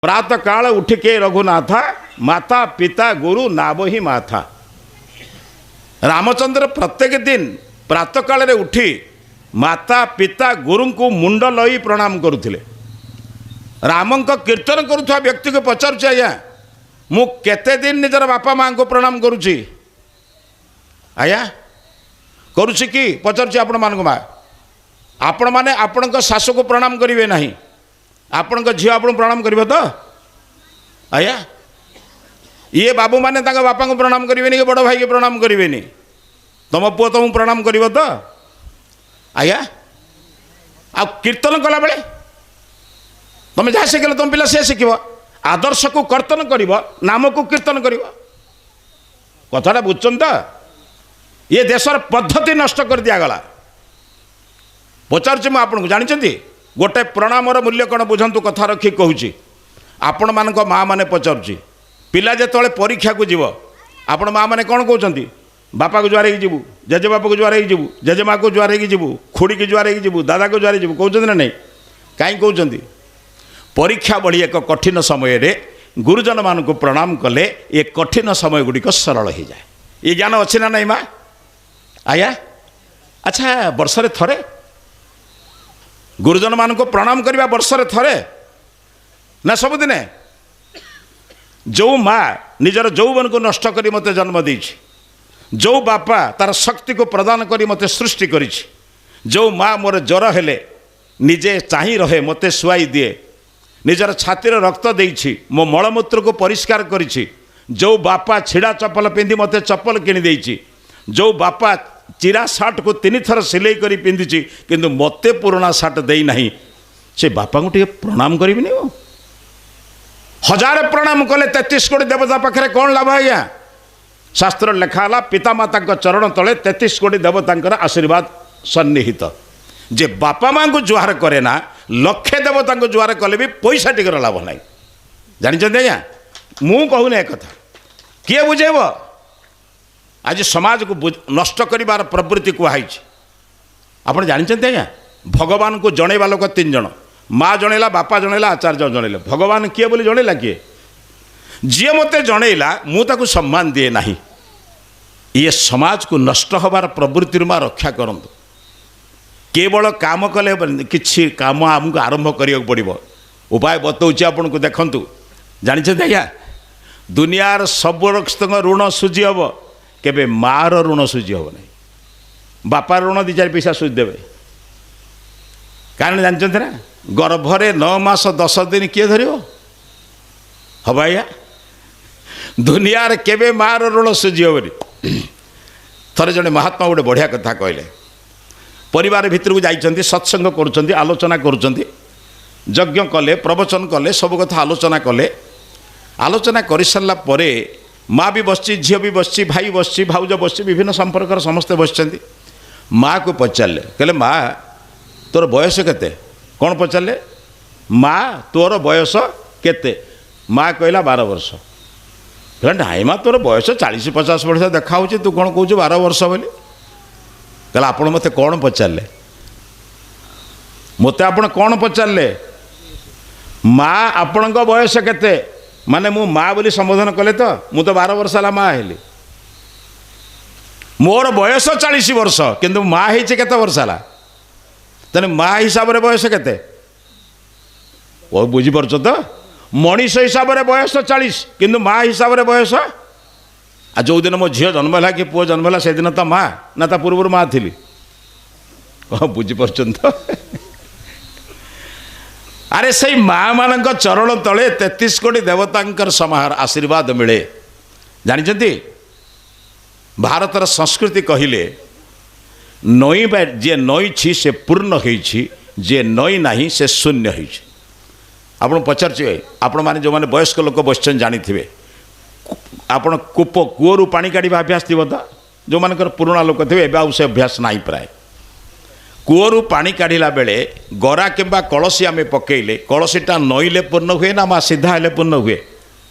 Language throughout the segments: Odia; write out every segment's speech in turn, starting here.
ପ୍ରାତଃ କାଳ ଉଠିକେ ରଘୁନାଥ ମାତା ପିତା ଗୁରୁ ନାବହି ମାଥା। ରାମଚନ୍ଦ୍ର ପ୍ରତ୍ୟେକ ଦିନ ପ୍ରାତଃକାଳରେ ଉଠି ମାତା ପିତା ଗୁରୁଙ୍କୁ ମୁଣ୍ଡ ଲଇ ପ୍ରଣାମ କରୁଥିଲେ। ରାମଙ୍କ କୀର୍ତ୍ତନ କରୁଥିବା ବ୍ୟକ୍ତିକୁ ପଚାରୁଛି, ଆଜ୍ଞା, ମୁଁ କେତେ ଦିନ ନିଜର ବାପା ମାଆଙ୍କୁ ପ୍ରଣାମ କରୁଛି? ଆଜ୍ଞା, କରୁଛି କି? ପଚାରୁଛି ଆପଣମାନଙ୍କୁ। ମା, ଆପଣମାନେ ଆପଣଙ୍କ ଶାଶୁକୁ ପ୍ରଣାମ କରିବେ ନାହିଁ, ଆପଣଙ୍କ ଝିଅ ଆପଣଙ୍କୁ ପ୍ରଣାମ କରିବ ତ? ଆଜ୍ଞା, ଇଏ ବାବୁମାନେ ତାଙ୍କ ବାପାଙ୍କୁ ପ୍ରଣାମ କରିବେନି କି ବଡ଼ ଭାଇକି ପ୍ରଣାମ କରିବେନି, ତୁମ ପୁଅ ତୁମକୁ ପ୍ରଣାମ କରିବ ତ? ଆଜ୍ଞା, ଆଉ କୀର୍ତ୍ତନ କଲାବେଳେ ତୁମେ ଯାହା ଶିଖିଲ, ତୁମ ପିଲା ସେ ଶିଖିବ। ଆଦର୍ଶକୁ କର୍ତ୍ତନ କରିବ, ନାମକୁ କୀର୍ତ୍ତନ କରିବ। କଥାଟା ବୁଝୁଛନ୍ତି ତ? ଇଏ ଦେଶର ପଦ୍ଧତି ନଷ୍ଟ କରି ଦିଆଗଲା। ପଚାରୁଛି ମୁଁ ଆପଣଙ୍କୁ, ଜାଣିଛନ୍ତି ଗୋଟେ ପ୍ରଣାମର ମୂଲ୍ୟ କ'ଣ? ବୁଝନ୍ତୁ, କଥା ରଖି କହୁଛି। ଆପଣମାନଙ୍କ ମା ମାନେ ପଚାରୁଛି, ପିଲା ଯେତେବେଳେ ପରୀକ୍ଷାକୁ ଯିବ, ଆପଣ ମା ମାନେ କ'ଣ କହୁଛନ୍ତି? ବାପାକୁ ଜୁହାର ହେଇକି ଯିବୁ, ଜେଜେବାପାକୁ ଜୁହାର ହେଇକି ଯିବୁ, ଜେଜେମାକୁ ଜୁହାର ହେଇକି ଯିବୁ, ଖୁଡ଼ିକି ଜୁହାର ହେଇକି ଯିବୁ, ଦାଦାକୁ ଜୁହାର ହେଇକି ଯିବୁ, କହୁଛନ୍ତି ନା ନାହିଁ? କାହିଁ କହୁଛନ୍ତି? ପରୀକ୍ଷା ଭଳି ଏକ କଠିନ ସମୟରେ ଗୁରୁଜନମାନଙ୍କୁ ପ୍ରଣାମ କଲେ ଏ କଠିନ ସମୟ ଗୁଡ଼ିକ ସରଳ ହେଇଯାଏ। ଏ ଜ୍ଞାନ ଅଛି ନା ନାହିଁ ମା? ଆଜ୍ଞା, ଆଚ୍ଛା, ବର୍ଷରେ ଥରେ ଗୁରୁଜନମାନଙ୍କୁ ପ୍ରଣାମ କରିବା, ବର୍ଷରେ ଥରେ ନା ସବୁଦିନେ? ଯେଉଁ ମା ନିଜର ଯୌବନକୁ ନଷ୍ଟ କରି ମୋତେ ଜନ୍ମ ଦେଇଛି, ଯେଉଁ ବାପା ତାର ଶକ୍ତିକୁ ପ୍ରଦାନ କରି ମୋତେ ସୃଷ୍ଟି କରିଛି, ଯେଉଁ ମା ମୋର ଜ୍ୱର ହେଲେ ନିଜେ ଚାହିଁ ରହେ, ମୋତେ ଶୁଆଇ ଦିଏ, ନିଜର ଛାତିର ରକ୍ତ ଦେଇଛି, ମୋ ମଳମୂତ୍ରକୁ ପରିଷ୍କାର କରିଛି, ଯେଉଁ ବାପା ଛିଡ଼ା ଚପଲ ପିନ୍ଧି ମୋତେ ଚପଲ କିଣି ଦେଇଛି, ଯେଉଁ ବାପା ଚିରା ସାର୍ଟକୁ 3 ଥର ସିଲେଇ କରି ପିନ୍ଧିଛି କିନ୍ତୁ ମୋତେ ପୁରୁଣା ସାର୍ଟ ଦେଇନାହିଁ, ସେ ବାପାଙ୍କୁ ଟିକେ ପ୍ରଣାମ କରିବିନି? ମୁଁ ହଜାରେ ପ୍ରଣାମ କଲେ 33 କୋଟି ଦେବତା ପାଖରେ କ'ଣ ଲାଭ ଆଜ୍ଞା? ଶାସ୍ତ୍ର ଲେଖା ହେଲା, ପିତାମାତାଙ୍କ ଚରଣ ତଳେ 33 କୋଟି ଦେବତାଙ୍କର ଆଶୀର୍ବାଦ ସନ୍ନିହିତ। ଯେ ବାପା ମାଆଙ୍କୁ ଜୁହାର କରେ ନା, ଲକ୍ଷେ ଦେବତାଙ୍କୁ ଜୁହାର କଲେ ବି ପଇସା ଟିକର ଲାଭ ନାହିଁ। ଜାଣିଛନ୍ତି ଆଜ୍ଞା? ମୁଁ କହୁନି ଏ କଥା, କିଏ ବୁଝେଇବ? ଆଜି ସମାଜକୁ ନଷ୍ଟ କରିବାର ପ୍ରବୃତ୍ତି କୁହାହେଇଛି। ଆପଣ ଜାଣିଛନ୍ତି ଆଜ୍ଞା, ଭଗବାନଙ୍କୁ ଜଣେଇବା ଲୋକ ତିନି ଜଣ। ମା ଜଣେଇଲା, ବାପା ଜଣେଇଲା, ଆଚାର୍ଯ୍ୟ ଜଣେଇଲେ। ଭଗବାନ କିଏ ବୋଲି ଜଣେଇଲା କିଏ? ଯିଏ ମୋତେ ଜଣେଇଲା, ମୁଁ ତାକୁ ସମ୍ମାନ ଦିଏ ନାହିଁ। ଇଏ ସମାଜକୁ ନଷ୍ଟ ହେବାର ପ୍ରବୃତ୍ତିରୁ ମା ରକ୍ଷା କରନ୍ତୁ। କେବଳ କାମ କଲେ ହେବନି, କିଛି କାମ ଆମକୁ ଆରମ୍ଭ କରିବାକୁ ପଡ଼ିବ। ଉପାୟ ବତଉଛି ଆପଣଙ୍କୁ, ଦେଖନ୍ତୁ। ଜାଣିଛନ୍ତି ଆଜ୍ଞା, ଦୁନିଆର ସବୁ ସମସ୍ତଙ୍କ ଋଣ ସୁଝି ହେବ, କେବେ ମାଆର ଋଣ ସୁଝି ହେବ ନାହିଁ। ବାପାର ଋଣ ଦୁଇ ଚାରି ପଇସା ସୁଝି ଦେବେ। କାରଣ ଜାଣିଛନ୍ତି ନା, ଗର୍ଭରେ 9 ମାସ 10 ଦିନ କିଏ ଧରିବ? ହବ ଆଜ୍ଞା? ଦୁନିଆରେ କେବେ ମାଆର ଋଣ ସୁଝି ହେବନି। ଥରେ ଜଣେ ମହାତ୍ମା ଗୋଟେ ବଢ଼ିଆ କଥା କହିଲେ। ପରିବାର ଭିତରକୁ ଯାଇଛନ୍ତି, ସତ୍ସଙ୍ଗ କରୁଛନ୍ତି, ଆଲୋଚନା କରୁଛନ୍ତି, ଯଜ୍ଞ କଲେ, ପ୍ରବଚନ କଲେ, ସବୁ କଥା ଆଲୋଚନା କଲେ। ଆଲୋଚନା କରିସାରିଲା ପରେ ମା ବି ବସିଛି, ଝିଅ ବି ବସିଛି, ଭାଇ ବସିଛି, ଭାଉଜ ବସିଛି, ବିଭିନ୍ନ ସମ୍ପର୍କର ସମସ୍ତେ ବସିଛନ୍ତି। ମାଆକୁ ପଚାରିଲେ, କହିଲେ, ମା, ତୋର ବୟସ କେତେ? କ'ଣ ପଚାରିଲେ? ମା, ତୋର ବୟସ କେତେ? ମା କହିଲା, 12 ବର୍ଷ। କହିଲା, ନାଇଁ ମା, ତୋର ବୟସ 40-50 ବର୍ଷ ଦେଖା ହେଉଛି, ତୁ କ'ଣ କହୁଛୁ 12 ବର୍ଷ ବୋଲି? କହିଲା, ଆପଣ ମୋତେ କ'ଣ ପଚାରିଲେ? ମୋତେ ଆପଣ କ'ଣ ପଚାରିଲେ? ମା, ଆପଣଙ୍କ ବୟସ କେତେ? ମାନେ ମୁଁ ମା ବୋଲି ସମ୍ବୋଧନ କଲେ ତ ମୁଁ ତ 12 ବର୍ଷ ହେଲା ମା ହେଲି। ମୋର ବୟସ 40 ବର୍ଷ, କିନ୍ତୁ ମା ହେଇଛି କେତେ ବର୍ଷ ହେଲା? ତେଣୁ ମା ହିସାବରେ ବୟସ କେତେ? ଓ, ବୁଝିପାରୁଛ ତ? ମଣିଷ ହିସାବରେ ବୟସ 40, କିନ୍ତୁ ମା ହିସାବରେ ବୟସ, ଆଉ ଯେଉଁଦିନ ମୋ ଝିଅ ଜନ୍ମ ହେଲା କି ପୁଅ ଜନ୍ମ ହେଲା, ସେଦିନ ତ ମା ନା ତା ପୂର୍ବରୁ ମା ଥିଲି? କ'ଣ ବୁଝିପାରୁଛନ୍ତି ତ? ଆରେ, ସେଇ ମା ମାନଙ୍କ ଚରଣ ତଳେ 33 କୋଟି ଦେବତାଙ୍କର ସମାହାର ଆଶୀର୍ବାଦ ମିଳେ। ଜାଣିଛନ୍ତି, ଭାରତର ସଂସ୍କୃତି କହିଲେ, ନଇଁବା, ଯିଏ ନଇଁଛି ସେ ପୂର୍ଣ୍ଣ ହେଇଛି, ଯିଏ ନଇଁ ନାହିଁ ସେ ଶୂନ୍ୟ ହେଇଛି। ଆପଣ ପଚାରୁଛି, ଆପଣମାନେ ଯେଉଁମାନେ ବୟସ୍କ ଲୋକ ବସିଛନ୍ତି ଜାଣିଥିବେ, ଆପଣ କୂପ କୂଅରୁ ପାଣି କାଢ଼ିବା ଅଭ୍ୟାସ ଥିବ ତ? ଯେଉଁମାନଙ୍କର ପୁରୁଣା ଲୋକ ଥିବେ, ଏବେ ଆଉ ସେ ଅଭ୍ୟାସ ନାହିଁ ପ୍ରାୟ। କୂଅରୁ ପାଣି କାଢ଼ିଲା ବେଳେ ଗରା କିମ୍ବା କଳସୀ ଆମେ ପକେଇଲେ, କଳସୀଟା ନଇଲେ ପୂର୍ଣ୍ଣ ହୁଏ ନା ମା ସିଧା ହେଲେ ପୂର୍ଣ୍ଣ ହୁଏ?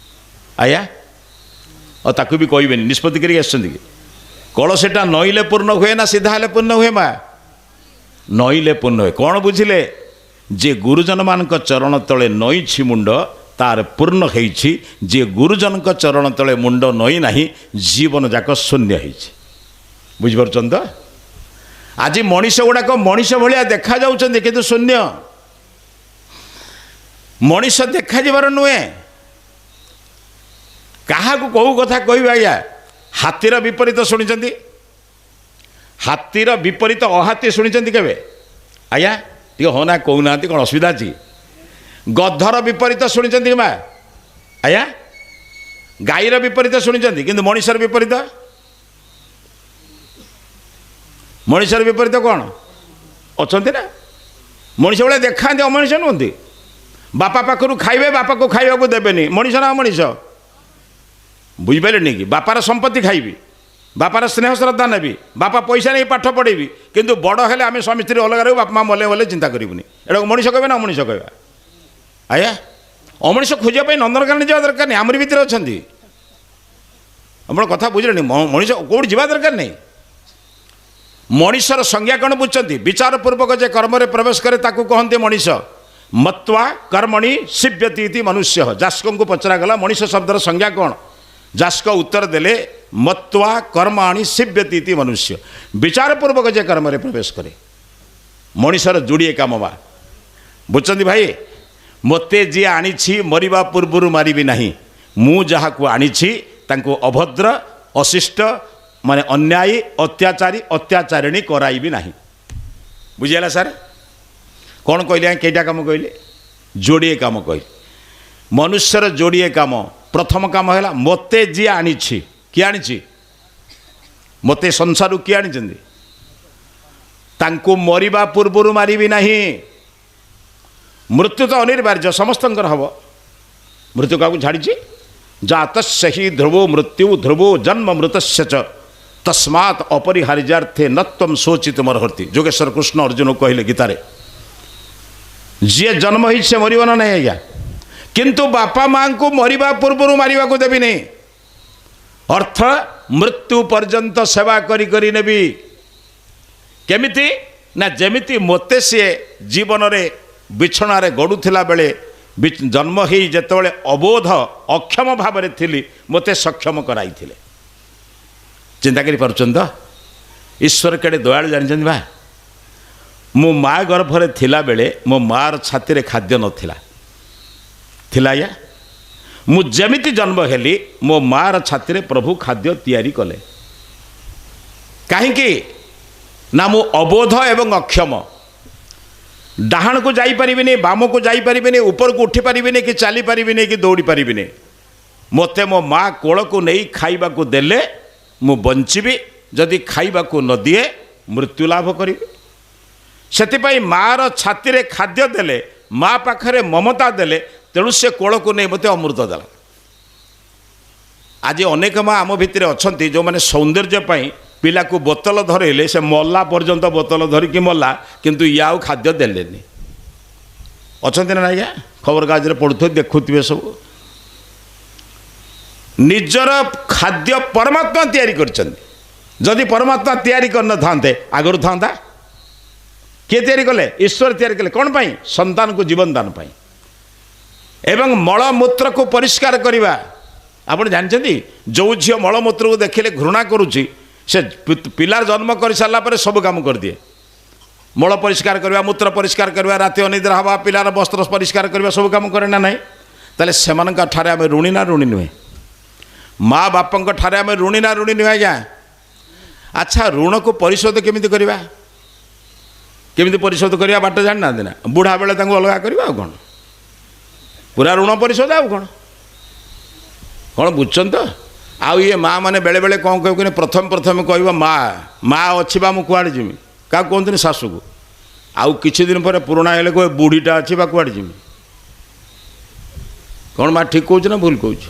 ଆଜ୍ଞା, ଆଉ ତାକୁ ବି କହିବେନି, ନିଷ୍ପତ୍ତି କରିକି ଆସିଛନ୍ତି କି? କଳସୀଟା ନଇଲେ ପୂର୍ଣ୍ଣ ହୁଏ ନା ସିଧା ହେଲେ ପୂର୍ଣ୍ଣ ହୁଏ ମା? ନଇଲେ ପୂର୍ଣ୍ଣ ହୁଏ। କ'ଣ ବୁଝିଲେ? ଯେ ଗୁରୁଜନମାନଙ୍କ ଚରଣ ତଳେ ନଇଛି ମୁଣ୍ଡ, ତାର ପୂର୍ଣ୍ଣ ହେଇଛି। ଯିଏ ଗୁରୁଜନଙ୍କ ଚରଣ ତଳେ ମୁଣ୍ଡ ନଇଁ ନାହିଁ, ଜୀବନ ଯାକ ଶୂନ୍ୟ ହେଇଛି। ବୁଝିପାରୁଛନ୍ତି ତ? ଆଜି ମଣିଷ ଗୁଡ଼ାକ ମଣିଷ ଭଳିଆ ଦେଖାଯାଉଛନ୍ତି, କିନ୍ତୁ ଶୂନ୍ୟ। ମଣିଷ ଦେଖାଯିବାର ନୁହେଁ। କାହାକୁ କେଉଁ କଥା କହିବେ ଆଜ୍ଞା? ହାତୀର ବିପରୀତ ଶୁଣିଛନ୍ତି? ହାତୀର ବିପରୀତ ଅହାତୀ ଶୁଣିଛନ୍ତି କେବେ ଆଜ୍ଞା? ଟିକେ ହଁ ନା କହୁନାହାନ୍ତି, କ'ଣ ଅସୁବିଧା ଅଛି? ଗଧର ବିପରୀତ ଶୁଣିଛନ୍ତି କି ମା ଆଜ୍ଞା? ଗାଈର ବିପରୀତ ଶୁଣିଛନ୍ତି, କିନ୍ତୁ ମଣିଷର ବିପରୀତ, ମଣିଷର ବିପରୀତ କ'ଣ ଅଛନ୍ତି ନା? ମଣିଷ ଭଳିଆ ଦେଖାନ୍ତି, ଅମଣିଷ ନୁହନ୍ତି। ବାପା ପାଖରୁ ଖାଇବେ, ବାପାକୁ ଖାଇବାକୁ ଦେବେନି। ମଣିଷ ନା ଅମଣିଷ? ବୁଝିପାରିଲେନି କି? ବାପାର ସମ୍ପତ୍ତି ଖାଇବି, ବାପାର ସ୍ନେହ ଶ୍ରଦ୍ଧା ନେବି, ବାପା ପଇସା ନେଇ ପାଠ ପଢ଼େଇବି, କିନ୍ତୁ ବଡ଼ ହେଲେ ଆମେ ସ୍ୱାମୀ ସ୍ତ୍ରୀ ଅଲଗା ରହିବୁ, ବାପା ମା ମଲେ ମଲେ ଚିନ୍ତା କରିବୁନି। ଏଟାକୁ ମଣିଷ କହିବେ ନା ଅମଣିଷ କହିବା ଆଜ୍ଞା? ଅମଣିଷ ଖୋଜିବା ପାଇଁ ନନ୍ଦନକାନନ ଯିବା ଦରକାର ନାହିଁ, ଆମରି ଭିତରେ ଅଛନ୍ତି। ଆପଣ କଥା ବୁଝିଲେନି? ମଣିଷ କେଉଁଠି ଯିବା ଦରକାର ନାହିଁ। ମଣିଷର ସଂଜ୍ଞା କ'ଣ ବୁଝୁଛନ୍ତି? ବିଚାରପୂର୍ବକ ଯେ କର୍ମରେ ପ୍ରବେଶ କରେ ତାକୁ କହନ୍ତି ମଣିଷ। ମତ୍ୱା କର୍ମଣି ସିବ୍ୟତି ଇତି ମନୁଷ୍ୟ। ଯାସ୍କଙ୍କୁ ପଚରାଗଲା ମଣିଷ ଶବ୍ଦର ସଂଜ୍ଞା କ'ଣ? ଯାସ୍କ ଉତ୍ତର ଦେଲେ ମତ୍ୱା କର୍ମାଣି ସିବ୍ୟତି ଇତି ମନୁଷ୍ୟ। ବିଚାରପୂର୍ବକ ଯେ କର୍ମରେ ପ୍ରବେଶ କରେ। ମଣିଷର ଯୋଡ଼ିଏ କାମ ବା ବୁଝୁଛନ୍ତି ଭାଇ? ମୋତେ ଯିଏ ଆଣିଛି ମରିବା ପୂର୍ବରୁ ମାରିବି ନାହିଁ। ମୁଁ ଯାହାକୁ ଆଣିଛି ତାଙ୍କୁ ଅଭଦ୍ର, ଅଶିଷ୍ଟ, ମାନେ ଅନ୍ୟାୟୀ, ଅତ୍ୟାଚାରୀ, ଅତ୍ୟାଚାରିଣୀ କରାଇବି ନାହିଁ। ବୁଝିହେଲା ସାର୍? କ'ଣ କହିଲେ ଆଜ୍ଞା? କେଇଟା କାମ କହିଲେ? ଯୋଡ଼ିଏ କାମ କହିଲେ। ମନୁଷ୍ୟର ଯୋଡ଼ିଏ କାମ। ପ୍ରଥମ କାମ ହେଲା ମୋତେ ଯିଏ ଆଣିଛି, କିଏ ଆଣିଛି ମୋତେ ସଂସାରକୁ? କିଏ ଆଣିଛନ୍ତି? ତାଙ୍କୁ ମରିବା ପୂର୍ବରୁ ମାରିବି ନାହିଁ। ମୃତ୍ୟୁ ତ ଅନିବାର୍ଯ୍ୟ, ସମସ୍ତଙ୍କର ହେବ। ମୃତ୍ୟୁ କାହାକୁ ଛାଡ଼ିଛି? ଜାତସ୍ୟ ହି ଧ୍ରୁବ ମୃତ୍ୟୁ ଧ୍ରୁବ ଜନ୍ମ ମୃତସ୍ୟ ଚ ତସ୍ମାତ୍ ଅପରିହାର୍ଯ୍ୟାର୍ଥେ ନତ୍ୱം ଶୋଚିତ ମର୍ହତି। ଯୋଗେଶ୍ୱର କୃଷ୍ଣ ଅର୍ଜୁନକୁ କହିଲେ ଗୀତାରେ, ଯିଏ ଜନ୍ମ ହେଇଛି ସେ ମରିବ ନା ନାହିଁ ଆଜ୍ଞା? କିନ୍ତୁ ବାପା ମାଆଙ୍କୁ ମରିବା ପୂର୍ବରୁ ମାରିବାକୁ ଦେବିନି। ଅର୍ଥ ମୃତ୍ୟୁ ପର୍ଯ୍ୟନ୍ତ ସେବା କରି କରି ନେବି। କେମିତି ନା ଯେମିତି ମୋତେ ସିଏ ଜୀବନରେ ବିଛଣାରେ ଗଡ଼ୁଥିଲା ବେଳେ, ଜନ୍ମ ହେଇ ଯେତେବେଳେ ଅବୋଧ ଅକ୍ଷମ ଭାବରେ ଥିଲି, ମୋତେ ସକ୍ଷମ କରାଇଥିଲେ। ଚିନ୍ତା କରିପାରୁଛନ୍ତି ତ? ଈଶ୍ୱର କେଡ଼େ ଦୟାଳୁ ଜାଣିଛନ୍ତି ବା? ମୁଁ ମା ଗର୍ଭରେ ଥିଲାବେଳେ ମୋ ମାଆର ଛାତିରେ ଖାଦ୍ୟ ନଥିଲା। ଥିଲା ଆଜ୍ଞା? ମୁଁ ଯେମିତି ଜନ୍ମ ହେଲି, ମୋ ମାଆର ଛାତିରେ ପ୍ରଭୁ ଖାଦ୍ୟ ତିଆରି କଲେ। କାହିଁକି ନା ମୁଁ ଅବୋଧ ଏବଂ ଅକ୍ଷମ, ଡାହାଣକୁ ଯାଇପାରିବିନି, ବାମକୁ ଯାଇପାରିବିନି, ଉପରକୁ ଉଠିପାରିବିନି କି ଚାଲିପାରିବିନି କି ଦୌଡ଼ି ପାରିବିନି। ମୋତେ ମୋ ମା କୋଳକୁ ନେଇ ଖାଇବାକୁ ଦେଲେ ମୁଁ ବଞ୍ଚିବି, ଯଦି ଖାଇବାକୁ ନ ଦିଏ ମୃତ୍ୟୁ ଲାଭ କରିବି। ସେଥିପାଇଁ ମାଆର ଛାତିରେ ଖାଦ୍ୟ ଦେଲେ, ମା ପାଖରେ ମମତା ଦେଲେ, ତେଣୁ ସେ କୋଳକୁ ନେଇ ମୋତେ ଅମୃତ ଦେଲା। ଆଜି ଅନେକ ମା ଆମ ଭିତରେ ଅଛନ୍ତି ଯେଉଁମାନେ ସୌନ୍ଦର୍ଯ୍ୟ ପାଇଁ ପିଲାକୁ ବୋତଲ ଧରେଇଲେ, ସେ ମଲା ପର୍ଯ୍ୟନ୍ତ ବୋତଲ ଧରିକି ମଲା, କିନ୍ତୁ ଇଏ ଆଉ ଖାଦ୍ୟ ଦେଲେନି। ଅଛନ୍ତି ନା ଆଜ୍ଞା? ଖବରକାଗଜରେ ପଢ଼ୁଥିବେ, ଦେଖୁଥିବେ ସବୁ। ନିଜର ଖାଦ୍ୟ ପରମାତ୍ମା ତିଆରି କରିଛନ୍ତି। ଯଦି ପରମାତ୍ମା ତିଆରି କରିନଥାନ୍ତେ, ଆଗରୁ ଥାନ୍ତା? କିଏ ତିଆରି କଲେ? ଈଶ୍ୱର ତିଆରି କଲେ। କ'ଣ ପାଇଁ? ସନ୍ତାନକୁ ଜୀବନ ଦାନ ପାଇଁ ଏବଂ ମଳମୂତ୍ରକୁ ପରିଷ୍କାର କରିବା। ଆପଣ ଜାଣିଛନ୍ତି, ଯେଉଁ ଝିଅ ମଳମୂତ୍ରକୁ ଦେଖିଲେ ଘୃଣା କରୁଛି, ସେ ପିଲାର ଜନ୍ମ କରିସାରିଲା ପରେ ସବୁ କାମ କରିଦିଏ। ମଳ ପରିଷ୍କାର କରିବା, ମୂତ୍ର ପରିଷ୍କାର କରିବା, ରାତି ଅନିଦ୍ରା ହେବା, ପିଲାର ବସ୍ତ୍ର ପରିଷ୍କାର କରିବା, ସବୁ କାମ କରେ ନା ନାହିଁ? ତାହେଲେ ସେମାନଙ୍କ ଠାରେ ଆମେ ଋଣୀ ନା ଋଣୀ ନୁହେଁ? ମା ବାପାଙ୍କ ଠାରେ ଆମେ ଋଣୀ ନା ଋଣୀ ନୁହେଁ ଆଜ୍ଞା? ଆଚ୍ଛା, ଋଣକୁ ପରିଶୋଧ କେମିତି କରିବା? କେମିତି ପରିଶୋଧ କରିବା ବାଟ ଜାଣିନାହାନ୍ତି ନା? ବୁଢ଼ା ବେଳେ ତାଙ୍କୁ ଅଲଗା କରିବା, ଆଉ କ'ଣ? ପୁରା ଋଣ ପରିଶୋଧ, ଆଉ କ'ଣ? କ'ଣ ବୁଝୁଛନ୍ତି ତ? ଆଉ ଇଏ ମା ମାନେ ବେଳେବେଳେ କ'ଣ କହିବ କି, ପ୍ରଥମେ ପ୍ରଥମେ କହିବ ମା ମା ଅଛି ବା, ମୁଁ କୁଆଡ଼େ ଯିବି। କାହାକୁ କୁହନ୍ତିନି? ଶାଶୁକୁ। ଆଉ କିଛି ଦିନ ପରେ ପୁରୁଣା ହେଲେ କହିବେ ବୁଢ଼ୀଟା ଅଛି ବା, କୁଆଡ଼େ ଯିବି। କ'ଣ ମା, ଠିକ୍ କହୁଛି ନା ଭୁଲ କହୁଛି?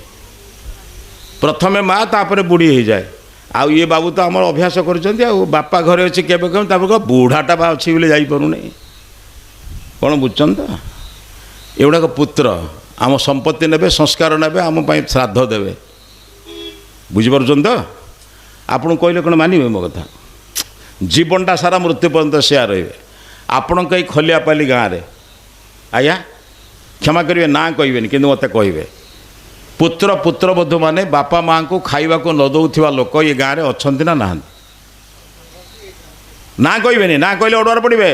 ପ୍ରଥମେ ମା, ତାପରେ ବୁଢ଼ୀ ହେଇଯାଏ। ଆଉ ଇଏ ବାବୁ ତ ଆମର ଅଭ୍ୟାସ କରିଛନ୍ତି, ଆଉ ବାପା ଘରେ ଅଛି କେବେ କେବେ, ତାପରେ କହିବ ବୁଢ଼ାଟା ବା ଅଛି ବୋଲି ଯାଇପାରୁନି। କ'ଣ ବୁଝୁଛନ୍ତି ତ? ଏଗୁଡ଼ାକ ପୁତ୍ର ଆମ ସମ୍ପତ୍ତି ନେବେ, ସଂସ୍କାର ନେବେ, ଆମ ପାଇଁ ଶ୍ରାଦ୍ଧ ଦେବେ। ବୁଝିପାରୁଛନ୍ତି ତ? ଆପଣଙ୍କୁ କହିଲେ କ'ଣ ମାନିବେ ମୋ କଥା? ଜୀବନଟା ସାରା ମୃତ୍ୟୁ ପର୍ଯ୍ୟନ୍ତ ସେୟା ରହିବେ। ଆପଣଙ୍କ ଏଇ ଖଲିଆପାଲି ଗାଁରେ ଆଜ୍ଞା କ୍ଷମା କରିବେ, ନା କହିବେନି କିନ୍ତୁ ମୋତେ କହିବେ, ପୁତ୍ର ପୁତ୍ରବଧୂମାନେ ବାପା ମାଆଙ୍କୁ ଖାଇବାକୁ ନ ଦେଉଥିବା ଲୋକ ଏ ଗାଁରେ ଅଛନ୍ତି ନା ନାହାନ୍ତି? ନା କହିବେନି, ନା କହିଲେ ଅଡ଼ୁଆରେ ପଡ଼ିବେ।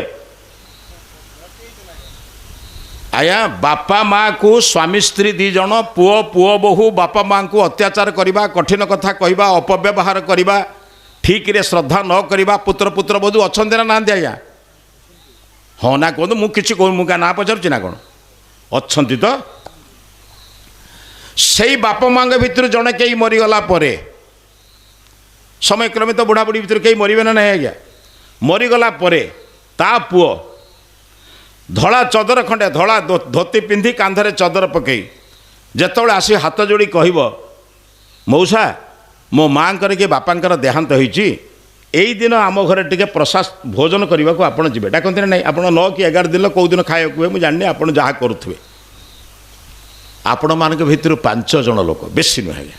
ଆଜ୍ଞା, ବାପା ମାଆକୁ ସ୍ୱାମୀ ସ୍ତ୍ରୀ ଦୁଇ ଜଣ, ପୁଅ ପୁଅ ବୋହୂ ବାପା ମାଆଙ୍କୁ ଅତ୍ୟାଚାର କରିବା, କଠିନ କଥା କହିବା, ଅପବ୍ୟବହାର କରିବା, ଠିକ୍ରେ ଶ୍ରଦ୍ଧା ନ କରିବା, ପୁତ୍ର ପୁତ୍ରବଧୂ ଅଛନ୍ତି ନା ନାହାନ୍ତି ଆଜ୍ଞା? ହଁ ନା କୁହନ୍ତୁ, ମୁଁ କିଛି କହୁନି, ମୁଁ କାହା ନାଁ ପଚାରୁଛି ନା କ'ଣ? ଅଛନ୍ତି ତ? ସେଇ ବାପା ମାଆଙ୍କ ଭିତରୁ ଜଣେ କେହି ମରିଗଲା ପରେ, ସମୟକ୍ରମେ ତ ବୁଢ଼ାବୁଢ଼ୀ ଭିତରୁ କେହି ମରିବେ ନା ନାହିଁ ଆଜ୍ଞା? ମରିଗଲା ପରେ ତା ପୁଅ ଧଳା ଚଦର ଖଣ୍ଡେ, ଧଳା ଧୋତି ପିନ୍ଧି କାନ୍ଧରେ ଚଦର ପକେଇ ଯେତେବେଳେ ଆସି ହାତ ଯୋଡ଼ି କହିବ, ମଉସା ମୋ ମାଆଙ୍କର କି ବାପାଙ୍କର ଦେହାନ୍ତ ହେଇଛି, ଏଇ ଦିନ ଆମ ଘରେ ଟିକେ ପ୍ରସାଦ ଭୋଜନ କରିବାକୁ ଆପଣ ଯିବେ, ଡାକନ୍ତି ନା ନାହିଁ? ଆପଣ 9 କି 11 ଦିନ କେଉଁ ଦିନ ଖାଇବାକୁ ହୁଏ ମୁଁ ଜାଣିନି, ଆପଣ ଯାହା କରୁଥିବେ। ଆପଣମାନଙ୍କ ଭିତରୁ 5 ଜଣ ଲୋକ, ବେଶୀ ନୁହେଁ ଆଜ୍ଞା,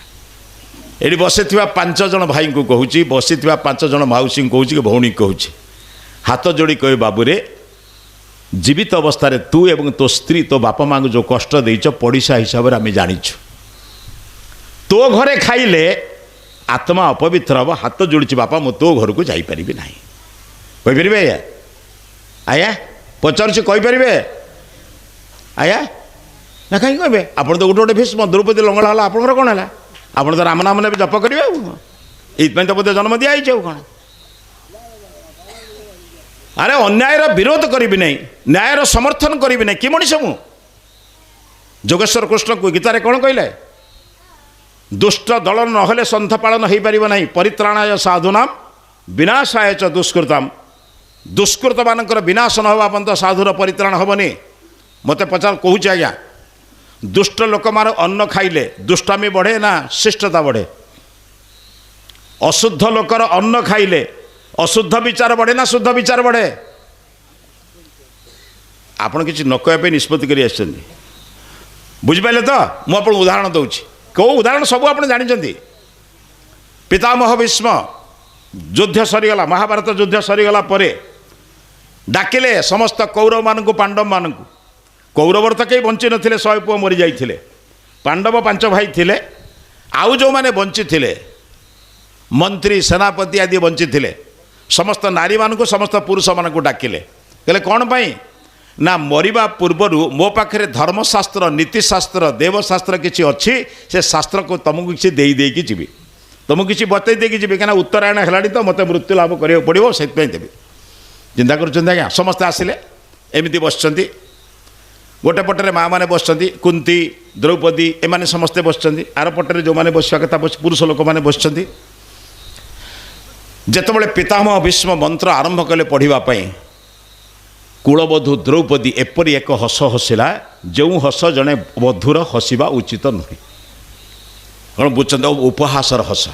ଏଠି ବସିଥିବା 5 ଜଣ ଭାଇଙ୍କୁ କହୁଛି, ବସିଥିବା 5 ଜଣ ମାଉସୀଙ୍କୁ କହୁଛି କି ଭଉଣୀଙ୍କୁ କହୁଛି, ହାତ ଯୋଡ଼ି କହିବେ, ବାବୁରେ ଜୀବିତ ଅବସ୍ଥାରେ ତୁ ଏବଂ ତୋ ସ୍ତ୍ରୀ ତୋ ବାପା ମାଆଙ୍କୁ ଯେଉଁ କଷ୍ଟ ଦେଇଛ, ପଡ଼ିଶା ହିସାବରେ ଆମେ ଜାଣିଛୁ, ତୋ ଘରେ ଖାଇଲେ ଆତ୍ମା ଅପବିତ୍ର ହେବ, ହାତ ଯୋଡ଼ିଛି ବାପା ମୁଁ ତୋ ଘରକୁ ଯାଇପାରିବି ନାହିଁ। କହିପାରିବେ ଆଜ୍ଞା? ଆଜ୍ଞା ପଚାରୁଛି, କହିପାରିବେ ଆଜ୍ଞା? ନା କାହିଁକି କହିବେ? ଆପଣ ତ ଗୋଟେ ଗୋଟେ ଭୀଷ୍ମ, ଦ୍ରୌପଦୀ ଲଙ୍ଗଳା ହେଲା, ଆପଣଙ୍କର କ'ଣ ହେଲା? ଆପଣ ତ ରାମ ନାମ ନେବେ, ଜପ କରିବେ, ଆଉ ଏଇଥିପାଇଁ ତ ବୋଧେ ଜନ୍ମ ଦିଆହେଇଛି, ଆଉ କ'ଣ? ଆରେ ଅନ୍ୟାୟର ବିରୋଧ କରିବି ନାହିଁ, ନ୍ୟାୟର ସମର୍ଥନ କରିବି ନାହିଁ, କି ମଣିଷ ମୁଁ? ଯୋଗେଶ୍ୱର କୃଷ୍ଣକୁ ଗୀତାରେ କ'ଣ କହିଲେ? ଦୁଷ୍ଟ ଦଳନ ନହେଲେ ସନ୍ଥ ପାଳନ ହୋଇପାରିବ ନାହିଁ। ପରିତ୍ରାଣାୟ ସାଧୁନାମ ବିନାଶାୟ ଚ ଦୁଷ୍କୃତାମ, ଦୁଷ୍କୃତମାନଙ୍କର ବିନାଶ ନ ହେବା ପର୍ଯ୍ୟନ୍ତ ସାଧୁର ପରିତ୍ରାଣ ହେବନି। ମୋତେ ପଚାର କହୁଛି ଆଜ୍ଞା, ଦୁଷ୍ଟ ଲୋକମାନେ ଅନ୍ନ ଖାଇଲେ ଦୁଷ୍ଟାମି ବଢ଼େ ନା ଶିଷ୍ଟତା ବଢ଼େ? ଅଶୁଦ୍ଧ ଲୋକର ଅନ୍ନ ଖାଇଲେ ଅଶୁଦ୍ଧ ବିଚାର ବଢ଼େ ନା ଶୁଦ୍ଧ ବିଚାର ବଢ଼େ? ଆପଣ କିଛି ନ କହିବା ପାଇଁ ନିଷ୍ପତ୍ତି କରି ଆସିଛନ୍ତି, ବୁଝିପାରିଲେ ତ? ମୁଁ ଆପଣଙ୍କୁ ଉଦାହରଣ ଦେଉଛି, କେଉଁ ଉଦାହରଣ ସବୁ ଆପଣ ଜାଣିଛନ୍ତି। ପିତାମହ ଭୀଷ୍ମ ଯୁଦ୍ଧ ସରିଗଲା, ମହାଭାରତ ଯୁଦ୍ଧ ସରିଗଲା ପରେ ଡାକିଲେ ସମସ୍ତ କୌରବମାନଙ୍କୁ ପାଣ୍ଡବମାନଙ୍କୁ। କୌରବର ତ କେହି ବଞ୍ଚି ନଥିଲେ, 100 ପୁଅ ମରିଯାଇଥିଲେ, ପାଣ୍ଡବ 5 ଭାଇ ଥିଲେ, ଆଉ ଯେଉଁମାନେ ବଞ୍ଚିଥିଲେ ମନ୍ତ୍ରୀ ସେନାପତି ଆଦି ବଞ୍ଚିଥିଲେ, ସମସ୍ତ ନାରୀମାନଙ୍କୁ ସମସ୍ତ ପୁରୁଷମାନଙ୍କୁ ଡାକିଲେ। କହିଲେ କ'ଣ ପାଇଁ? ନା ମରିବା ପୂର୍ବରୁ ମୋ ପାଖରେ ଧର୍ମଶାସ୍ତ୍ର, ନୀତିଶାସ୍ତ୍ର, ଦେବଶାସ୍ତ୍ର କିଛି ଅଛି, ସେ ଶାସ୍ତ୍ରକୁ ତୁମକୁ କିଛି ଦେଇ ଦେଇକି ଯିବି, ତୁମକୁ କିଛି ବତେଇ ଦେଇକି ଯିବି, କାହିଁକିନା ଉତ୍ତରାୟଣ ହେଲାଣି ତ ମୋତେ ମୃତ୍ୟୁ ଲାଭ କରିବାକୁ ପଡ଼ିବ, ସେଥିପାଇଁ ଦେବି। ଚିନ୍ତା କରୁଛନ୍ତି ଆଜ୍ଞା? ସମସ୍ତେ ଆସିଲେ, ଏମିତି ବସିଛନ୍ତି, ଗୋଟେ ପଟରେ ମାଆମାନେ ବସିଛନ୍ତି, କୁନ୍ତି ଦ୍ରୌପଦୀ ଏମାନେ ସମସ୍ତେ ବସିଛନ୍ତି, ଆର ପଟରେ ଯେଉଁମାନେ ବସିବା କଥା ବସି ପୁରୁଷ ଲୋକମାନେ ବସିଛନ୍ତି। ଯେତେବେଳେ ପିତାମହ ଭୀଷ୍ମ ମନ୍ତ୍ର ଆରମ୍ଭ କଲେ ପଢ଼ିବା ପାଇଁ, କୁଳବଧୂ ଦ୍ରୌପଦୀ ଏପରି ଏକ ହସ ହସିଲା ଯେଉଁ ହସ ଜଣେ ବଧୂର ହସିବା ଉଚିତ ନୁହେଁ। କ'ଣ ବୁଝୁଛନ୍ତି? ଉପହାସର ହସ,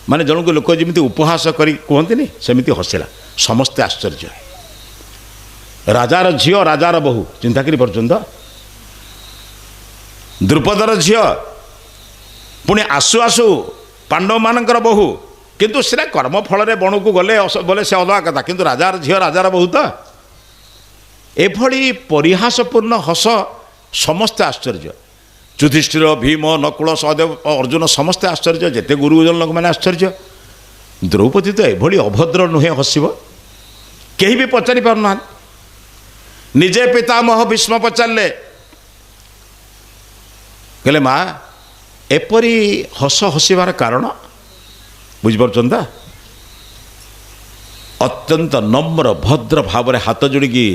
ମାନେ ଜଣକୁ ଲୋକ ଯେମିତି ଉପହାସ କରି କୁହନ୍ତିନି ସେମିତି ହସିଲା। ସମସ୍ତେ ଆଶ୍ଚର୍ଯ୍ୟ, ରାଜାର ଝିଅ ରାଜାର ବୋହୂ, ଚିନ୍ତା କରିପାରୁଛନ୍ତି ତ? ଦ୍ରୁପଦର ଝିଅ ପୁଣି ଆସୁ ଆସୁ ପାଣ୍ଡବମାନଙ୍କର ବୋହୂ, କିନ୍ତୁ ସେଟା କର୍ମଫଳରେ ବଣକୁ ଗଲେ ବୋଲେ ସେ ଅଲଗା କଥା, କିନ୍ତୁ ରାଜାର ଝିଅ ରାଜାର ବୋହୂ ତ। ଏଭଳି ପରିହାସପୂର୍ଣ୍ଣ ହସ, ସମସ୍ତେ ଆଶ୍ଚର୍ଯ୍ୟ। ଯୁଧିଷ୍ଠିର, ଭୀମ, ନକୁଳ, ସହଦେବ, ଅର୍ଜୁନ ସମସ୍ତେ ଆଶ୍ଚର୍ଯ୍ୟ, ଯେତେ ଗୁରୁଜନ ଲୋକମାନେ ଆଶ୍ଚର୍ଯ୍ୟ। ଦ୍ରୌପଦୀ ତ ଏଭଳି ଅଭଦ୍ର ନୁହେଁ ହସିବ, କେହି ବି ପଚାରି ପାରୁନାହାନ୍ତି। ନିଜେ ପିତାମହ ଭୀଷ୍ମ ପଚାରିଲେ, କହିଲେ ମା ଏପରି ହସ ହସିବାର କାରଣ? ବୁଝିପାରୁଛନ୍ତି ତ? ଅତ୍ୟନ୍ତ ନମ୍ର ଭଦ୍ର ଭାବରେ ହାତ ଯୋଡ଼ିକି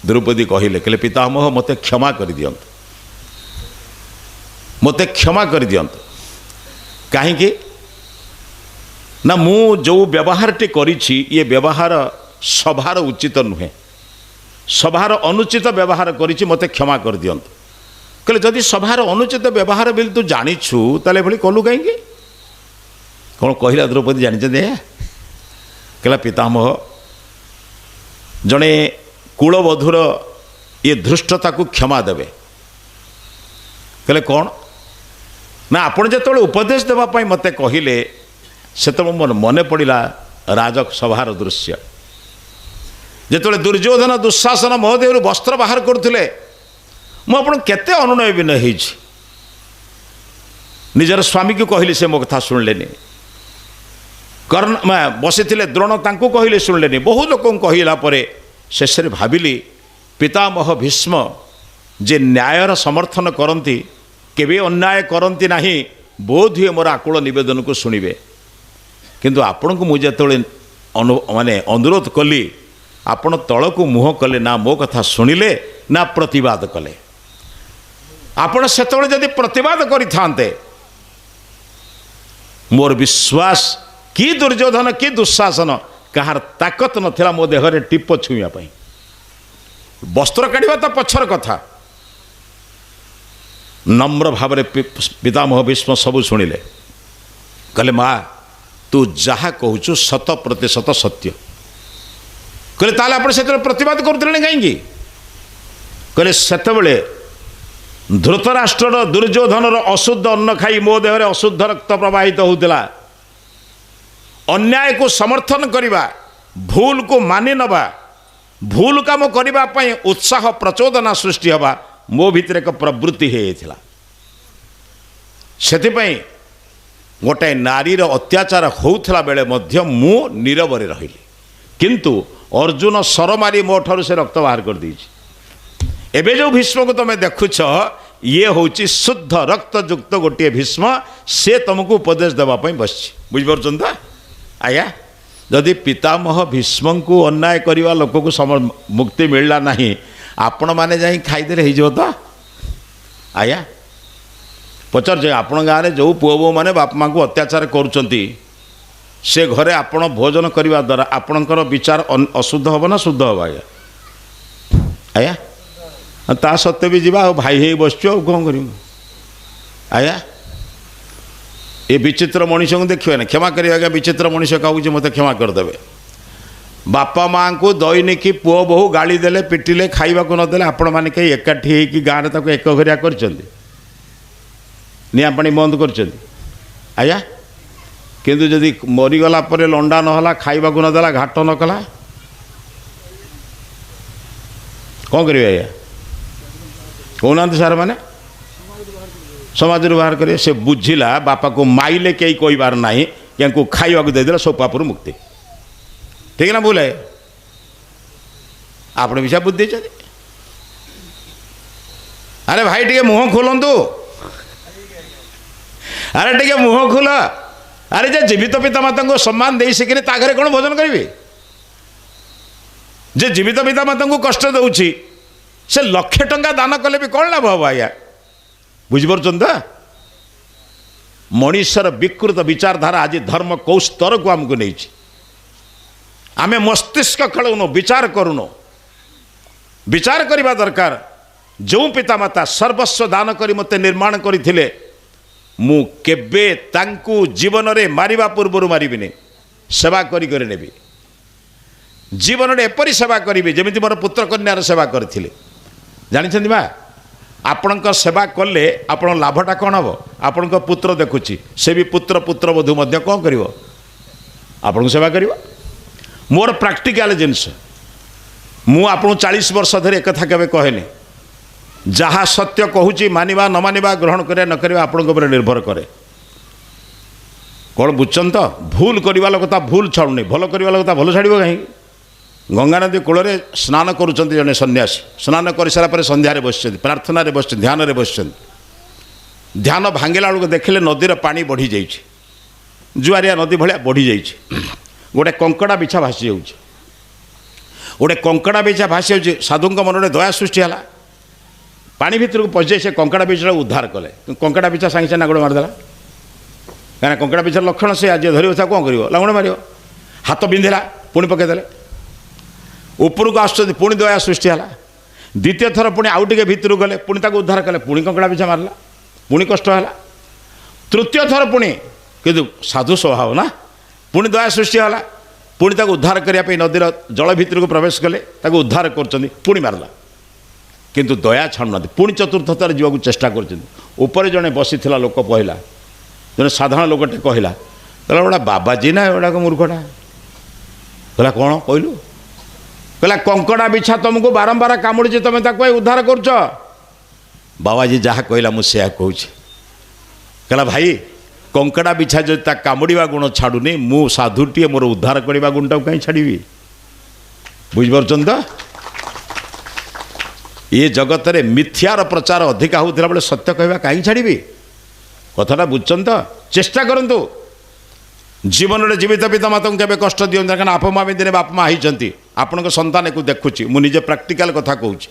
ଦ୍ରୌପଦୀ କହିଲେ, କହିଲେ ପିତାମହ ମୋତେ କ୍ଷମା କରିଦିଅନ୍ତୁ, ମୋତେ କ୍ଷମା କରିଦିଅନ୍ତୁ। କାହିଁକି ନା ମୁଁ ଯେଉଁ ବ୍ୟବହାରଟି କରିଛି ଇଏ ବ୍ୟବହାର ସଭାର ଉଚିତ ନୁହେଁ, ସଭାର ଅନୁଚିତ ବ୍ୟବହାର କରିଛି, ମୋତେ କ୍ଷମା କରିଦିଅନ୍ତୁ। କହିଲେ ଯଦି ସଭାର ଅନୁଚିତ ବ୍ୟବହାର ବୋଲି ତୁ ଜାଣିଛୁ ତାହେଲେ ଏଭଳି କଲୁ କାହିଁକି? କ'ଣ କହିଲା ଦ୍ରୌପଦୀ ଜାଣିଛନ୍ତି? ଏହା କହିଲା ପିତାମହ ଜଣେ କୁଳବଧୂର ଇଏ ଧୃଷ୍ଟତାକୁ କ୍ଷମା ଦେବେ। କହିଲେ କ'ଣ? ନା ଆପଣ ଯେତେବେଳେ ଉପଦେଶ ଦେବା ପାଇଁ ମୋତେ କହିଲେ ସେତେବେଳେ ମୋର ମନେ ପଡ଼ିଲା ରାଜସଭାର ଦୃଶ୍ୟ, ଯେତେବେଳେ ଦୁର୍ଯ୍ୟୋଧନ ଦୁଃଶାସନ ମୋ ଦେହରୁ ବସ୍ତ୍ର ବାହାର କରୁଥିଲେ, ମୁଁ ଆପଣଙ୍କୁ କେତେ ଅନୁନୟ ବିନୟ ହେଇଛି। ନିଜର ସ୍ୱାମୀକୁ କହିଲି, ସେ ମୋ କଥା ଶୁଣିଲେନି। କର୍ଣ୍ଣ ବସିଥିଲେ ଦ୍ରୋଣ, ତାଙ୍କୁ କହିଲେ, ଶୁଣିଲେନି। ବହୁ ଲୋକଙ୍କୁ କହିଲା ପରେ ଶେଷରେ ଭାବିଲି ପିତାମହ ଭୀଷ୍ମ ଯେ ନ୍ୟାୟର ସମର୍ଥନ କରନ୍ତି, କେବେ ଅନ୍ୟାୟ କରନ୍ତି ନାହିଁ, ବୋଧହୁଏ ମୋର ଆକୁଳ ନିବେଦନକୁ ଶୁଣିବେ। କିନ୍ତୁ ଆପଣଙ୍କୁ ମୁଁ ଯେତେବେଳେ ମାନେ ଅନୁରୋଧ କଲି, ଆପଣ ତଳକୁ ମୁହଁ କଲେ, ନା ମୋ କଥା ଶୁଣିଲେ ନା ପ୍ରତିବାଦ କଲେ। ଆପଣ ସେତେବେଳେ ଯଦି ପ୍ରତିବାଦ କରିଥାନ୍ତେ, ମୋର ବିଶ୍ୱାସ କି ଦୁର୍ଯ୍ୟୋଧନ କି ଦୁଃଶାସନ କାହାର ତାକତ ନଥିଲା ମୋ ଦେହରେ ଟିପ ଛୁଇଁବା ପାଇଁ। ବସ୍ତ୍ର କାଢ଼ିବା ତ ପଛର କଥା। ନମ୍ର ଭାବରେ ପିତାମହ ଭୀଷ୍ମ ସବୁ ଶୁଣିଲେ। କହିଲେ, ମା, ତୁ ଯାହା କହୁଛୁ 100% ସତ୍ୟ। କହିଲେ, ତାହେଲେ ଆପଣ ସେତେବେଳେ ପ୍ରତିବାଦ କରୁଥିଲେ କାହିଁକି? କହିଲେ, ସେତେବେଳେ ଧୃତରାଷ୍ଟ୍ରର ଦୁର୍ଯ୍ୟୋଧନର ଅଶୁଦ୍ଧ ଅନ୍ନ ଖାଇ ମୋ ଦେହରେ ଅଶୁଦ୍ଧ ରକ୍ତ ପ୍ରବାହିତ ହେଉଥିଲା। ଅନ୍ୟାୟକୁ ସମର୍ଥନ କରିବା, ଭୁଲକୁ ମାନି ନେବା, ଭୁଲ କାମ କରିବା ପାଇଁ ଉତ୍ସାହ ପ୍ରଚୋଦନା ସୃଷ୍ଟି ହେବା ମୋ ଭିତରେ ଏକ ପ୍ରବୃତ୍ତି ହେଇଯାଇଥିଲା। ସେଥିପାଇଁ ଗୋଟାଏ ନାରୀର ଅତ୍ୟାଚାର ହେଉଥିଲା ବେଳେ ମଧ୍ୟ ମୁଁ ନୀରବରେ ରହିଲି। କିନ୍ତୁ ଅର୍ଜୁନ ସର ମାରି ମୋ ଠାରୁ ସେ ରକ୍ତ ବାହାର କରିଦେଇଛି। ଏବେ ଯେଉଁ ଭୀଷ୍ମକୁ ତୁମେ ଦେଖୁଛ, ଇଏ ହେଉଛି ଶୁଦ୍ଧ ରକ୍ତଯୁକ୍ତ ଗୋଟିଏ ଭୀଷ୍ମ। ସେ ତୁମକୁ ଉପଦେଶ ଦେବା ପାଇଁ ବସିଛି। ବୁଝିପାରୁଛନ୍ତି ତ ଆଜ୍ଞା? ଯଦି ପିତାମହ ଭୀଷ୍ମଙ୍କୁ ଅନ୍ୟାୟ କରିବା ଲୋକକୁ ମୁକ୍ତି ମିଳିଲା ନାହିଁ, ଆପଣମାନେ ଯାଇ ଖାଇଦେଲେ ହେଇଯିବ ତ ଆଜ୍ଞା? ପଚାରୁଛି, ଆପଣ ଗାଁରେ ଯେଉଁ ପୁଅ ବୋହୂମାନେ ବାପା ମାଆଙ୍କୁ ଅତ୍ୟାଚାର କରୁଛନ୍ତି, ସେ ଘରେ ଆପଣ ଭୋଜନ କରିବା ଦ୍ୱାରା ଆପଣଙ୍କର ବିଚାର ଅଶୁଦ୍ଧ ହେବ ନା ଶୁଦ୍ଧ ହେବ ଆଜ୍ଞା? ଆଜ୍ଞା, ତା ସତ୍ତ୍ୱେ ବି ଯିବା, ଆଉ ଭାଇ ହେଇ ବସିଛୁ, ଆଉ କ'ଣ କରିବୁ ଆଜ୍ଞା? ଏ ବିଚିତ୍ର ମଣିଷଙ୍କୁ ଦେଖିବେନି, କ୍ଷମା କରିବେ ଆଜ୍ଞା। ବିଚିତ୍ର ମଣିଷ କହୁଛି, ମୋତେ କ୍ଷମା କରିଦେବେ। ବାପା ମାଆଙ୍କୁ ଦୈନିକ ପୁଅ ବୋହୂ ଗାଳି ଦେଲେ, ପିଟିଲେ, ଖାଇବାକୁ ନଦେଲେ, ଆପଣମାନେ କେହି ଏକାଠି ହେଇକି ଗାଁରେ ତାକୁ ଏକଘରିଆ କରିଛନ୍ତି? ନିଆଁ ପାଣି ବନ୍ଦ କରିଛନ୍ତି ଆଜ୍ଞା? କିନ୍ତୁ ଯଦି ମରିଗଲା ପରେ ଲଣ୍ଡା ନହେଲା, ଖାଇବାକୁ ନଦେଲା, ଘାଟ ନ କଲା, କ'ଣ କରିବେ ଆଜ୍ଞା? କହୁନାହାନ୍ତି ସାର୍? ମାନେ ସମାଜରୁ ବାହାର କରିବେ। ସେ ବୁଝିଲା ବାପାକୁ ମାଇଲେ କେହି କହିବାର ନାହିଁ, ୟାଙ୍କୁ ଖାଇବାକୁ ଦେଇଦେଲେ ସବୁ ପାପରୁ ମୁକ୍ତି। ଠିକ ନା ଭୁଲ? ଆପଣ ବି ବୁଦ୍ଧି ଦେଇଛନ୍ତି। ଆରେ ଭାଇ, ଟିକେ ମୁହଁ ଖୋଲନ୍ତୁ। ଆରେ ଟିକେ ମୁହଁ ଖୋଲ। ଆରେ ଯେ ଜୀବିତ ପିତାମାତାଙ୍କୁ ସମ୍ମାନ ଦେଇ ଶିଖିନି, ତା ଘରେ କ'ଣ ଭୋଜନ କରିବି? ଯେ ଜୀବିତ ପିତାମାତାଙ୍କୁ କଷ୍ଟ ଦେଉଛି, ସେ ଲକ୍ଷେ ଟଙ୍କା ଦାନ କଲେ ବି କ'ଣ ଲାଭ ହେବ ଆଜ୍ଞା? ବୁଝିପାରୁଛନ୍ତି ତ? ମଣିଷର ବିକୃତ ବିଚାରଧାରା ଆଜି ଧର୍ମ କେଉଁ ସ୍ତରକୁ ଆମକୁ ନେଇଛି। ଆମେ ମସ୍ତିଷ୍କ ଖେଳଉନୁ, ବିଚାର କରୁନୁ। ବିଚାର କରିବା ଦରକାର। ଯେଉଁ ପିତାମାତା ସର୍ବସ୍ୱ ଦାନ କରି ମୋତେ ନିର୍ମାଣ କରିଥିଲେ, ମୁଁ କେବେ ତାଙ୍କୁ ଜୀବନରେ ମାରିବା ପୂର୍ବରୁ ମାରିବିନି, ସେବା କରି କରି ନେବି। ଜୀବନରେ ଏପରି ସେବା କରିବି ଯେମିତି ମୋର ପୁତ୍ର କନ୍ୟାର ସେବା କରିଥିଲେ। ଜାଣିଛନ୍ତି ମା, ଆପଣଙ୍କ ସେବା କଲେ ଆପଣ ଲାଭଟା କ'ଣ ହେବ? ଆପଣଙ୍କ ପୁତ୍ର ଦେଖୁଛି, ସେ ବି ପୁତ୍ର ପୁତ୍ରବଧୂ ମଧ୍ୟ କ'ଣ କରିବ? ଆପଣଙ୍କୁ ସେବା କରିବ। ମୋର ପ୍ରାକ୍ଟିକାଲ ଜିନିଷ, ମୁଁ ଆପଣଙ୍କୁ 40 ବର୍ଷ ଧରି ଏକଥା କେବେ କହେନି। ଯାହା ସତ୍ୟ କହୁଛି, ମାନିବା ନ ମାନିବା, ଗ୍ରହଣ କରିବା ନ କରିବା ଆପଣଙ୍କ ଉପରେ ନିର୍ଭର କରେ। କ'ଣ ବୁଝୁଛନ୍ତି ତ? ଭୁଲ କରିବା ଲୋକ ତା ଭୁଲ ଛାଡ଼ୁନି, ଭଲ କରିବା ଲୋକ ତା ଭଲ ଛାଡ଼ିବ କାହିଁକି? ଗଙ୍ଗାନଦୀ କୂଳରେ ସ୍ନାନ କରୁଛନ୍ତି ଜଣେ ସନ୍ନ୍ୟାସୀ। ସ୍ନାନ କରିସାରିଲା ପରେ ସନ୍ଧ୍ୟାରେ ବସିଛନ୍ତି, ପ୍ରାର୍ଥନାରେ ବସିଛନ୍ତି, ଧ୍ୟାନରେ ବସିଛନ୍ତି। ଧ୍ୟାନ ଭାଙ୍ଗିଲା ବେଳକୁ ଦେଖିଲେ ନଦୀର ପାଣି ବଢ଼ିଯାଇଛି, ଜୁଆରିଆ ନଦୀ ଭଳିଆ ବଢ଼ିଯାଇଛି। ଗୋଟେ କଙ୍କଡ଼ା ବିଛା ଭାସି ଯାଉଛି, ଗୋଟେ କଙ୍କଡ଼ା ବିଛା ଭାସି ଯାଉଛି। ସାଧୁଙ୍କ ମନରେ ଦୟା ସୃଷ୍ଟି ହେଲା, ପାଣି ଭିତରକୁ ପଶିଯାଇ ସେ କଙ୍କଡ଼ା ବିଛାଟାକୁ ଉଦ୍ଧାର କଲେ। କଙ୍କଡ଼ା ବିଛା ସାଙ୍ଗେ ସାଙ୍ଗେ ନାଗୁଡ଼ ମାରିଦେଲା। କାହିଁକିନା କଙ୍କଡ଼ା ବିଛାର ଲକ୍ଷଣ ସେ, ଆଜି ଧରିବ ତାକୁ କ'ଣ କରିବ? ଲାଙ୍ଗୁଡ଼ ମାରିବ। ହାତ ବିନ୍ଧିଲା, ପୁଣି ପକାଇଦେଲେ। ଉପରକୁ ଆସୁଛନ୍ତି, ପୁଣି ଦୟା ସୃଷ୍ଟି ହେଲା। ଦ୍ୱିତୀୟ ଥର ପୁଣି ଆଉ ଟିକେ ଭିତରକୁ ଗଲେ, ପୁଣି ତାକୁ ଉଦ୍ଧାର କଲେ, ପୁଣି କଙ୍କଡ଼ା ବିଛା ମାରିଲା, ପୁଣି କଷ୍ଟ ହେଲା। ତୃତୀୟ ଥର ପୁଣି, କିନ୍ତୁ ସାଧୁ ସ୍ୱଭାବ ନା, ପୁଣି ଦୟା ସୃଷ୍ଟି ହେଲା, ପୁଣି ତାକୁ ଉଦ୍ଧାର କରିବା ପାଇଁ ନଦୀର ଜଳ ଭିତରକୁ ପ୍ରବେଶ କଲେ, ତାକୁ ଉଦ୍ଧାର କରୁଛନ୍ତି, ପୁଣି ମାରିଲା। କିନ୍ତୁ ଦୟା ଛାଡ଼ୁନାହାନ୍ତି, ପୁଣି ଚତୁର୍ଥ ଥର ଯିବାକୁ ଚେଷ୍ଟା କରୁଛନ୍ତି। ଉପରେ ଜଣେ ବସିଥିଲା ଲୋକ କହିଲା, ଜଣେ ସାଧାରଣ ଲୋକଟେ କହିଲା, କହିଲା ଗୋଟା ବାବାଜୀ ନା ଏଗୁଡ଼ାକ ମୂର୍ଖଟା। କହିଲା କ'ଣ କହିଲୁ? କହିଲା କଙ୍କଡ଼ା ବିଛା ତୁମକୁ ବାରମ୍ବାର କାମୁଡ଼ିଛି, ତୁମେ ତାକୁ ଉଦ୍ଧାର କରୁଛ। ବାବାଜୀ ଯାହା କହିଲା ମୁଁ ସେୟା କହୁଛି। କହିଲା, ଭାଇ, କଙ୍କଡ଼ା ବିଛା ଯଦି ତା କାମୁଡ଼ିବା ଗୁଣ ଛାଡ଼ୁନି, ମୁଁ ସାଧୁଟିଏ ମୋର ଉଦ୍ଧାର କରିବା ଗୁଣଟାକୁ କାହିଁ ଛାଡ଼ିବି? ବୁଝିପାରୁଛନ୍ତି ତ? ଏ ଜଗତରେ ମିଥ୍ୟାର ପ୍ରଚାର ଅଧିକା ହେଉଥିଲା ବେଳେ ସତ୍ୟ କହିବା କାହିଁ ଛାଡ଼ିବି? କଥାଟା ବୁଝୁଛନ୍ତି ତ? ଚେଷ୍ଟା କରନ୍ତୁ, ଜୀବନରେ ଜୀବିତ ପିତା ମାତାଙ୍କୁ କେବେ କଷ୍ଟ ଦିଅନ୍ତୁ, କାରଣ ବାପା ମା ବି ଦିନେ ବାପା ମା ହେଇଛନ୍ତି। ଆପଣଙ୍କ ସନ୍ତାନ ଏକୁ ଦେଖୁଛି, ମୁଁ ନିଜେ ପ୍ରାକ୍ଟିକାଲ କଥା କହୁଛି।